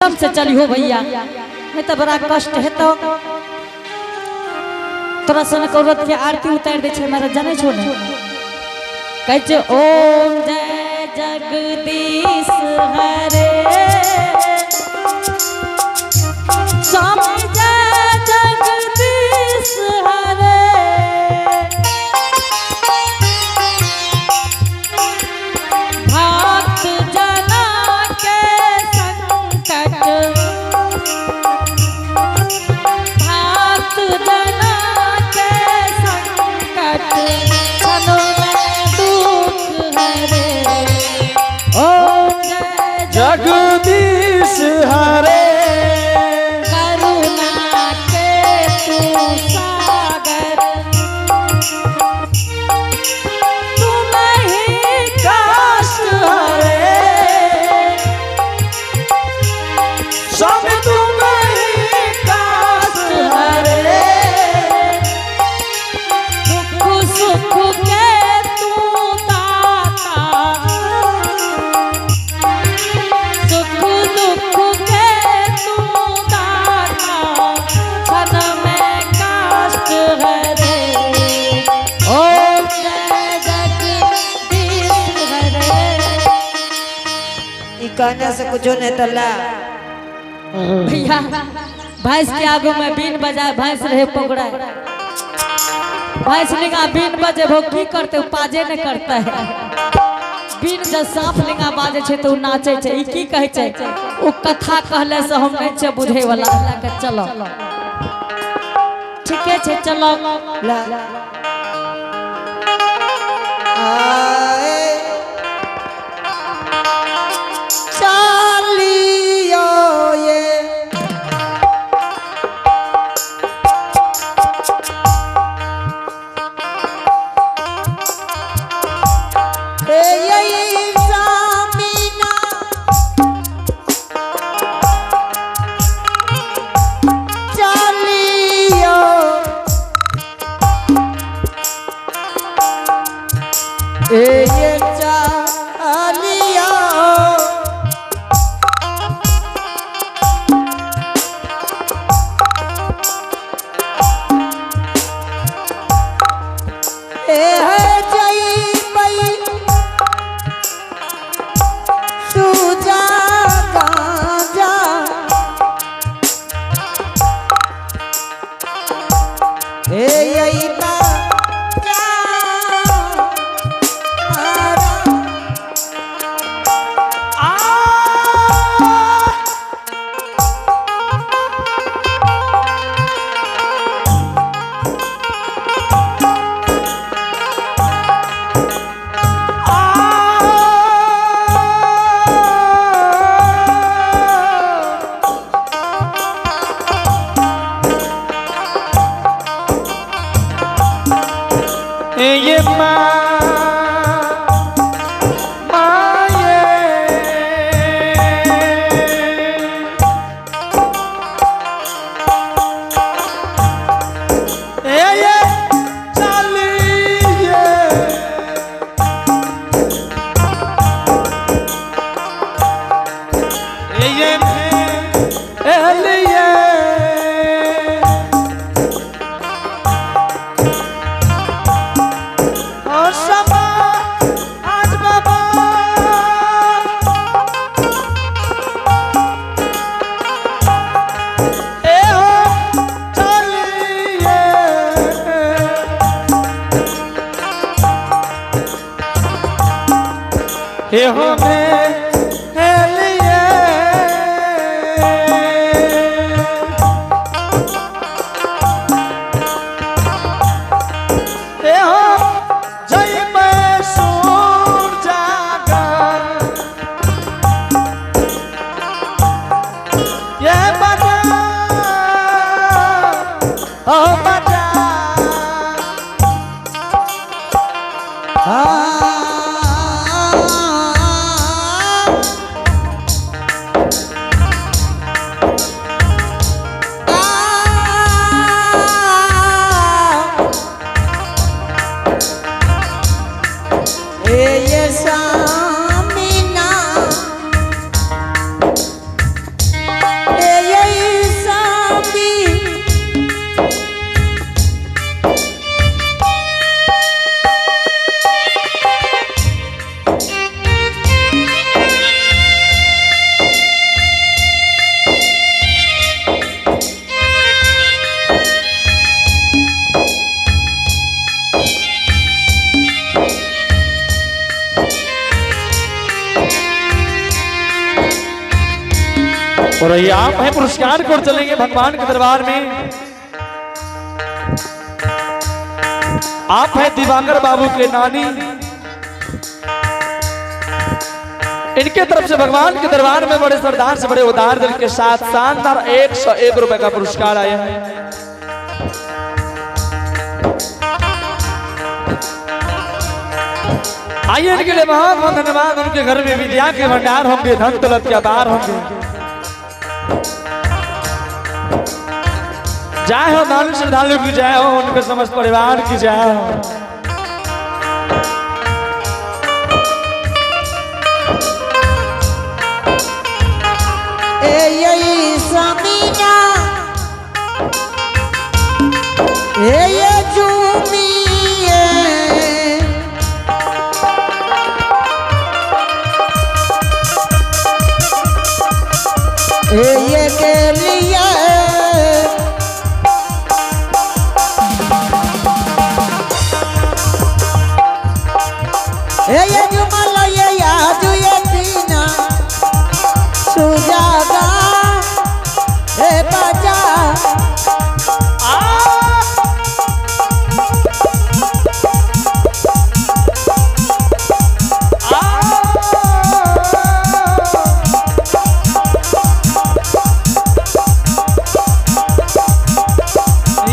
सिस्टम से चलिहो भैया, नहीं तो बड़ा कष्ट है। तो तोरा सन औरत के आरती उतार दे छै, मेरा जानै छो ने? कहै छै ओम जय जगदीश हरे, स्वामी जय जगदीश हरे। भक्त जना के संकट, भक्त जना के संकट क्षण में दुख हरे। ओम जय जगदीश हरे, करुणा के तू सागर, तुम ही कष्ट हरे, सब तुम ही कष्ट हरे। दुख सुख के तू दाता, सुख दुख के तू दाता, क्षण में कष्ट हरे। ओम जय जगदीश हरे। ई कहने से कुछो नहीं तल्ला। भैया भैंस के आगू में बीन बजाए भैंस रहे पकड़ा, भैंस लिंगा बीन बजे भो की करते, पाजे नहीं करता है। बीन जब सांप लिंगा बाजे छै तो उ नाचे छै। ई की कहै छै? उ कथा कहले से हम नहीं छै बुझे वाला। के चलो, ठीके छै, चलो। ला आए चालियो ये ए ये सामीना चालियो ए ये चालियो। ए है जई बई सुजा गांजा, हे यई बा आ ये माँ माँ ये ए ये चलिए ये एलिए और समा आज बाबा ए हो चलिए ए हो में एलिए ए हो जय मैं सूर जागा ये बजा ओ बजा। ए ये सामीना। और ये आप हैं पुरस्कार को चलेंगे भगवान के दरबार में। आप हैं दिवाकर बाबू के नानी, इनके तरफ से भगवान के दरबार में बड़े सरदार से बड़े उदार दिल के साथ शानदार 101 रुपए का पुरस्कार आया है। आइए इनके लिए बहुत बहुत धन्यवाद। उनके घर में विद्या के भंडार होंगे, धन दौलत के अपार होंगे। जय हो दान श्रद्धालु की जय हो, उनके समस्त परिवार की जय हो। ए यही समीना ए ये झूमिए ए ये के लिए ए ये जुमला ये याजु ये दीना सुजागा ए बजा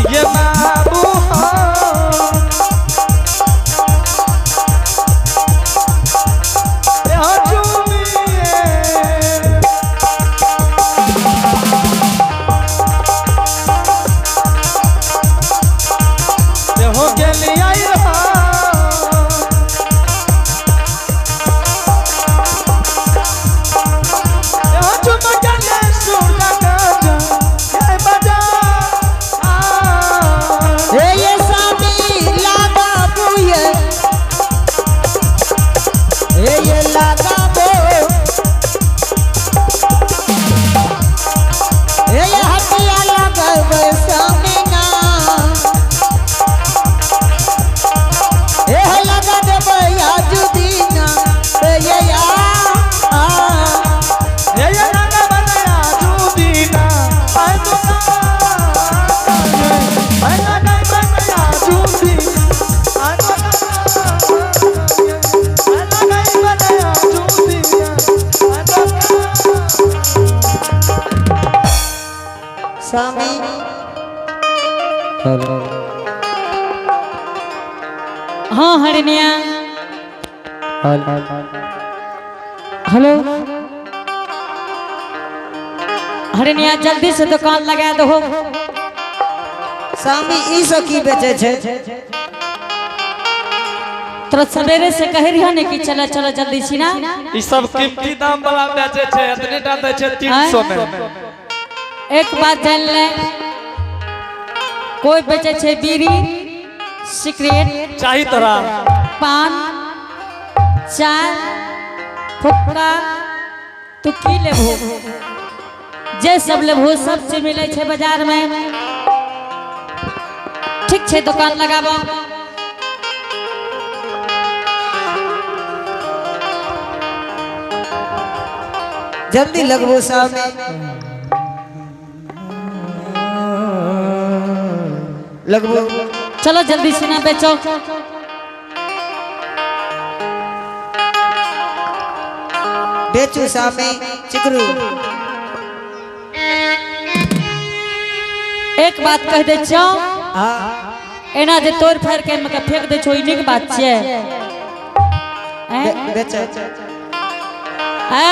ये बाबू हो। ये हो चूमिए। ये हो के लिए आई रहा। ये हो चुम के लिए सूरजा का जा, ये बजा। आ। ए ये सामी लागा बुए ए ये लागा बो ए ये हटिया लगावे सामीना ए लगा देबै आजु दीना ए ये या आ ये ये नागा बनाया जूदीना आए तो ना आए नागा बनाया जूदीना आए तो ना आए नागा बनाया जूदीना आए तो ना। स्वामी हाँ हरिणिया हेलो हरिणिया जल्दी से दुकान लगा दो। स्वामी ई सब की बेचे छे? तोरा सवेरे से कह रही ने कि चलो चलो जल्दी छिना। ई सब कीमती दाम वाला बेचे छे, इतने टा दै छे 300 में। एक बात जान ले, कोई बेचे छे बीड़ी सिगरेट चाही तोरा पान चाय फुक्का, तू की लेबहो? जे सब लेबहो सब चीज मिले छे बाजार में। ठीक छे दुकान लगाबो। जल्दी लगबो स्वामी। लगबो चलो जल्दी से ना बेचो। बेचू स्वामी चिकरू। एक बात कह दे छो, हाँ एना जे तोड़ फाड़ के मके फेंक दे छो, ई नीक बात छे? हैं? बेचे। ए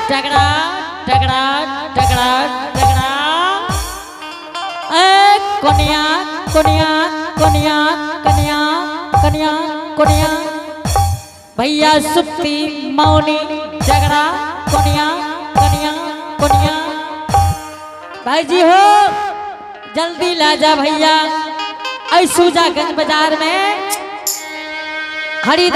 टगड़ा टगड़ा टगड़ा टगड़ा, ए कोनिया कोनिया कोनिया कनिया कनिया कोनिया, भैया सुप्ती मौनी झगड़ा कोनिया कनिया कोनिया। भाई जी हो जल्दी ला जा भैया, ऐ सूजागंज बाजार में खरीद।